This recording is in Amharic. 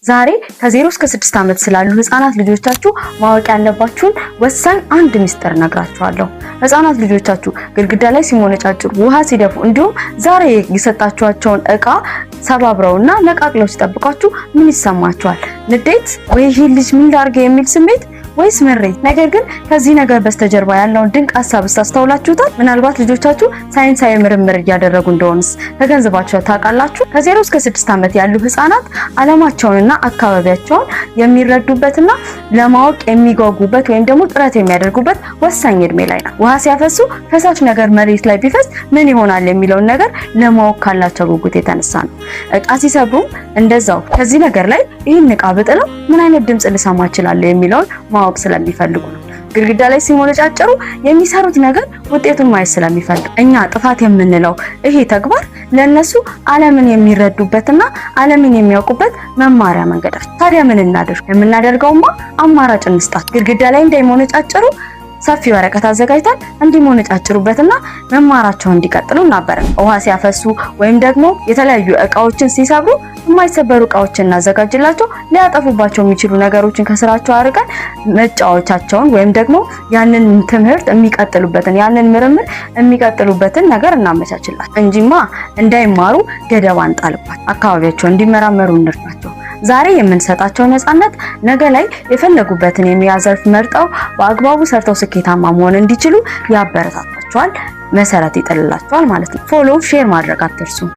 ዛሬ ከ0 እስከ 6 ዓመት ስላሉ ህፃናት ልጆቻችሁ ማወቅ ያለባችሁን ወሳኝ አንድ ሚስጥር እነግራችኋለሁ። ህፃናት ልጆቻችሁ ግድግዳ ላይ ሲሞነጫጭሩ፣ ውሃ ሲደፉ፣ እንዲሁም ዛሬ የሰጣችኋቸውን እቃ ሰባብረውና ነቃቅለው ሲጠብቋችሁ ምን ይሰማችኋል? ንዴት ወይ ይህ ልጅ ምን ላድርግ የሚል ስሜት ወይስ ምሬት? ነገር ግን ከዚህ ነገር በስተጀርባ ያለውን ድንቅ ሀሳብ አስተውላችሁታል? ምናልባት ልጆቻችሁ ሳይንሳዊ ምርምር እያደረጉ እንደሆንስ ተገንዝባችሁ ታውቃላችሁ? ከ0 እስከ 6 ዓመት ያሉ ህፃናት ዓለማቸውንና አካባቢያቸውን የሚረዱበትና ለማወቅ የሚጓጉበት ወይም ደግሞ ጥረት የሚያደርጉበት ወሳኝ እድሜ ላይ ነው። ውሃ ሲያፈሱ ፈሳሽ ነገር መሬት ላይ ቢፈስ ምን ይሆናል የሚለውን ነገር ለማወቅ ካላቸው ጉጉት የተነሳ ነው። እቃ ሲሰብሩም እንደዛው ከዚህ ነገር ላይ ይህን እቃ ብጥለው ምን አይነት ድምፅ ልሰማ እችላለሁ የሚለውን ማወቅ ስለሚፈልጉ ነው። ግድግዳ ላይ ሲሞነጫጨሩ የሚሰሩት ነገር ውጤቱን ማየት ስለሚፈልጉ፣ እኛ ጥፋት የምንለው ይሄ ተግባር ለነሱ ዓለምን የሚረዱበትና ዓለምን የሚያውቁበት መማሪያ መንገዳቸው። ታዲያ ምን እናደርግ? የምናደርገውማ አማራጭ እንስጣት። ግድግዳ ላይ እንዳይሞነጫጨሩ ሰፊ ወረቀት አዘጋጅተን እንዲሞነጫጭሩበትና መማራቸውን እንዲቀጥሉ እናበረን። ውሃ ሲያፈሱ ወይም ደግሞ የተለያዩ እቃዎችን ሲሰብሩ የማይሰበሩ እቃዎችን እናዘጋጅላቸው። ሊያጠፉባቸው የሚችሉ ነገሮችን ከስራቸው አርቀን መጫወቻቸውን ወይም ደግሞ ያንን ትምህርት የሚቀጥሉበትን፣ ያንን ምርምር የሚቀጥሉበትን ነገር እናመቻችላቸው እንጂማ እንዳይማሩ ገደብ አንጣልባቸው። አካባቢያቸውን እንዲመራመሩ እንርዳቸው። ዛሬ የምንሰጣቸው ነፃነት ነገ ላይ የፈለጉበትን የሙያ ዘርፍ መርጠው በአግባቡ ሰርተው ስኬታማ መሆን እንዲችሉ ያበረታታቸዋል፣ መሰረት ይጥልላቸዋል ማለት ነው። Follow፣ share ማድረግ አትርሱ።